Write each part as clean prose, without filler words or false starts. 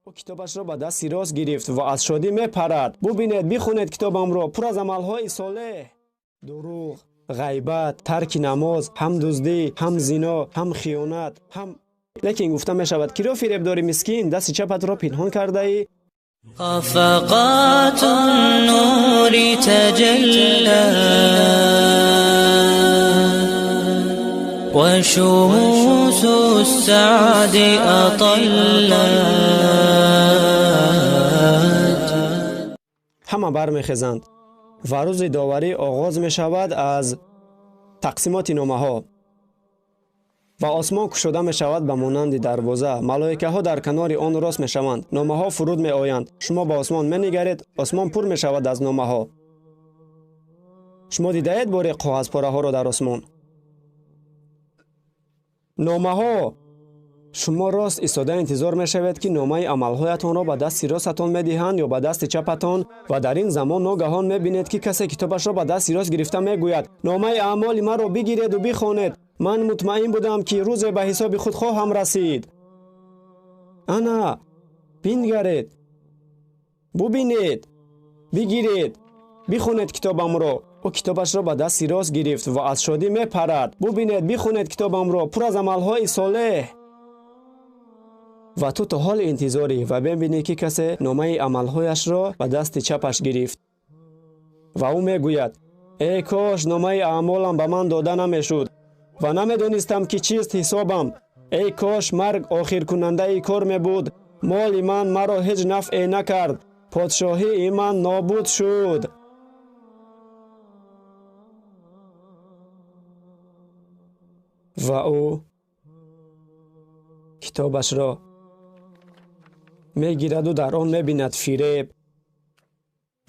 Ӯ китобашро ба дасти рост гирифт ва аз шодӣ мепарад. Бубинед, бихонед китобамро, пур аз амалҳои солеҳ. Дурӯғ, ғайбат, тарки намоз, ҳам дуздӣ, ҳам зино, ҳам хиёнат, ҳам. Лекин гуфта мешавад, киро фиреб дорӣ, мискин? Дасти чапатро пинҳон кардаӣ. خفقات النور تجلى وشموس السعد أطلت. Ҳама бармехезанд ва рӯзи доварӣ оғоз мешавад аз тақсимоти номаҳо ва осмон кушода мешавад ба монанди дарвоза. Малоикаҳо дар канори он рост мешаванд, номаҳо фуруд меоянд. Шумо ба осмон менигаред, осмон пур мешавад аз номаҳо. Шумо дидаед боре коғазпораҳоро дар осмон? Номаҳо. Шумо рост истода интизор мешавед, ки номаи амалҳоятонро ба дасти ростатон медиҳанд ё ба дасти чапатон, ва дар ин замон ногаҳон мебинед, ки касе китобашро ба дасти рост гирифта мегӯяд: номаи аъмоли маро бигиреду бихонед, ман мутмаин будам, ки рӯзе ба ҳисоби худ хоҳам расид. Ана бингаред, бубинед, бигиред, бихонед китобамро. Ӯ китобашро ба дасти рост гирифт ва аз шодӣ мепарад. Бубинед, бихонед китобамро, пур аз амалҳои солеҳ. Ва ту то ҳол интизорӣ ва мебинӣ, ки касе номаи амалҳояшро ба дасти чапаш гирифт ва ӯ мегӯяд: эй кош номаи аъмолам ба ман дода намешуд ва намедонистам, ки чист ҳисобам. Эй кош марг охиркунандаи кор мебуд. Моли ман маро ҳеҷ нафъе накард, подшоҳии ман нобуд шуд. Ва ӯ китобашро мегираду дар он мебинад фиреб,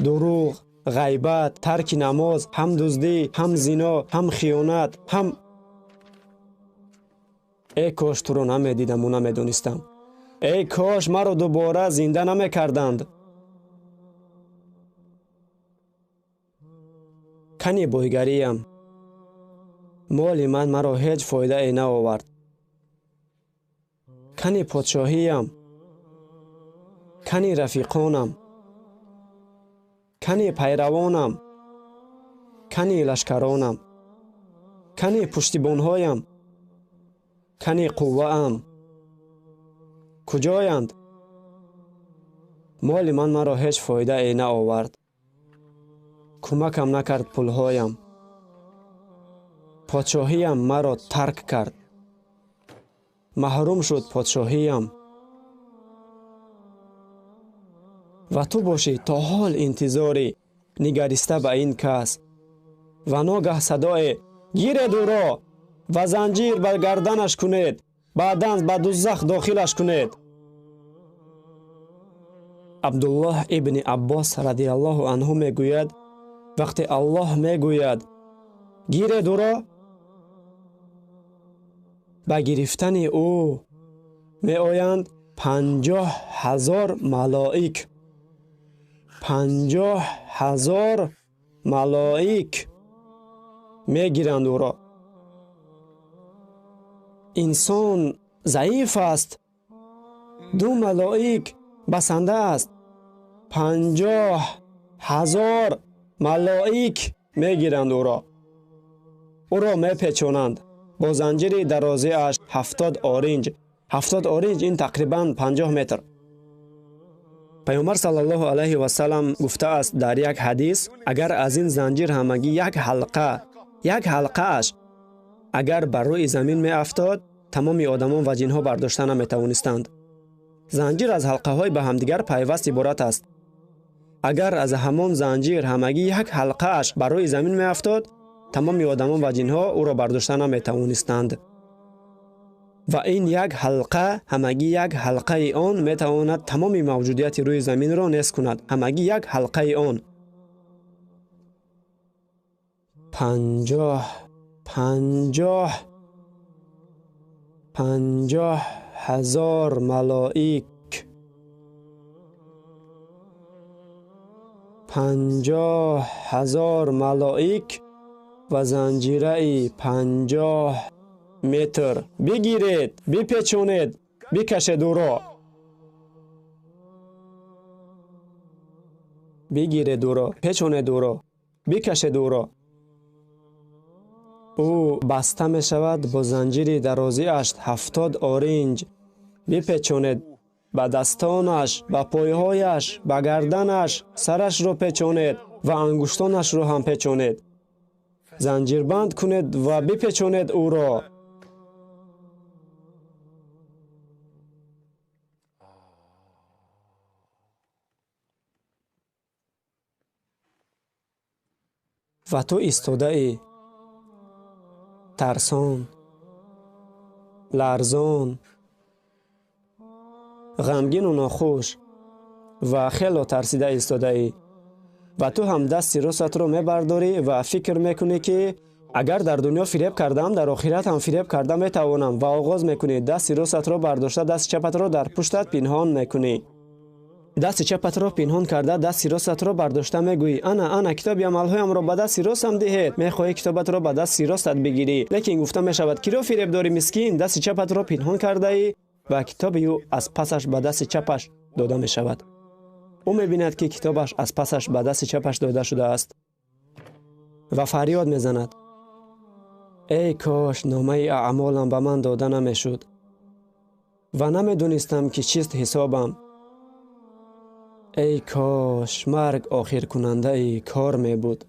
дурӯғ, ғайбат, тарки намоз, ҳам дуздӣ, ҳам зино, ҳам хиёнат, ҳам. Эй кош туро намедидаму намедонистам. Эй кош маро дубора зинда намекарданд. Кани бойгариям? Моли ман маро ҳеҷ фоидае наовард. Кани подшоҳиям? Кани рафиқонам? Кани пайравонам? Кани лашкаронам? Кани пуштибонҳоям? Кани қувваам? Куҷоянд? Моли ман маро ҳеҷ фоидае наовард. Кӯмакам накард пулҳоям. Подшоҳиям маро тарк кард. Маҳрум шуд подшоҳиям. Ва ту бошӣ то ҳол интизорӣ, нигариста ба ин кас. Ва ногаҳ садое: гиред ӯро ва занҷир бар гарданаш кунед, баъдан ба дузах дохилаш кунед. Абдуллоҳ ибни Аббос радиаллоҳу анҳу мегӯяд: вақте Аллоҳ мегӯяд гиред ӯро, ба гирифтани ӯ меоянд 50,000 малоик. 50,000 малоик мегиранд ӯро. Инсон заиф аст, ду малоик басанда аст. 50,000 малоик мегиранд ӯро. Ӯро мепечонанд бо занҷири дарозиаш 70 оринҷ. 70 оринҷ ин тақрибан 50 метр. Паёмбар саллаллоҳу алайҳи васалам гуфтааст дар як ҳадис: агар аз ин занҷир ҳамагӣ як ҳалқа, як ҳалқааш агар бар рӯи замин меафтод, тамоми одамон ва ҷинҳо бардошта наметавонистанд. Занҷир аз ҳалқаҳои ба ҳамдигар пайваст иборат аст. Агар аз ҳамон занҷир ҳамагӣ як ҳалқааш бар рӯи замин меафтод, тамоми одамон ва ҷинҳо ӯро бардошта наметавонистанд. Ва ин як ҳалқа, ҳамагӣ як ҳалқаи он метавонад тамоми мавҷудияти рӯи заминро нест кунад. Ҳамагӣ як ҳалқаи он. 50 50 50,000 малоик, 50,000 малоик ва занҷираи 50 метр. Бигиред, бипечонед, бикашед ӯро. Бигиред ӯро, печонед ӯро, бикашед ӯро. Ӯ баста мешавад бо занҷири дарозиаш 70 оринҷ. Бипечонед ба дастонаш, ба пойҳояш, ба гарданаш, сарашро печонед ва ангуштонашро ҳам печонед. Занҷирбанд кунед ва бипечонед ӯро. Ва ту истодаӣ, тарсон, ларзон, ғамгину нохуш ва хело тарсида истодаӣ. Ва ту ҳам дасти ростатро мебардорӣ ва фикр мекунӣ, ки агар дар дунё фиреб кардам, дар охират ҳам фиреб карда метавонам, ва оғоз мекунӣ дасти ростатро бардошта, дасти чапатро дар пуштат пинҳон мекунӣ. Дасти чапатро пинҳон карда, дасти ростатро бардошта мегӯӣ: ана, ана, китоби амалҳоямро ба дасти ростам диҳед. Мехоҳӣ китобатро ба дасти ростат бигирӣ, лекин гуфта мешавад: киро фиреб дорӣ, мискин? Дасти чапатро пинҳон кардаӣ ва китоби ӯ аз пасаш ба дасти чапаш дода мешавад. Ӯ мебинад, ки китобаш аз пасаш ба дасти чапаш дода шудааст ва фарёд мезанад: эй кош номаи аъмолам ба ман дода намешуд ва намедонистам, ки чист ҳисобам. Эй кош марг охиркунандаи кор мебуд.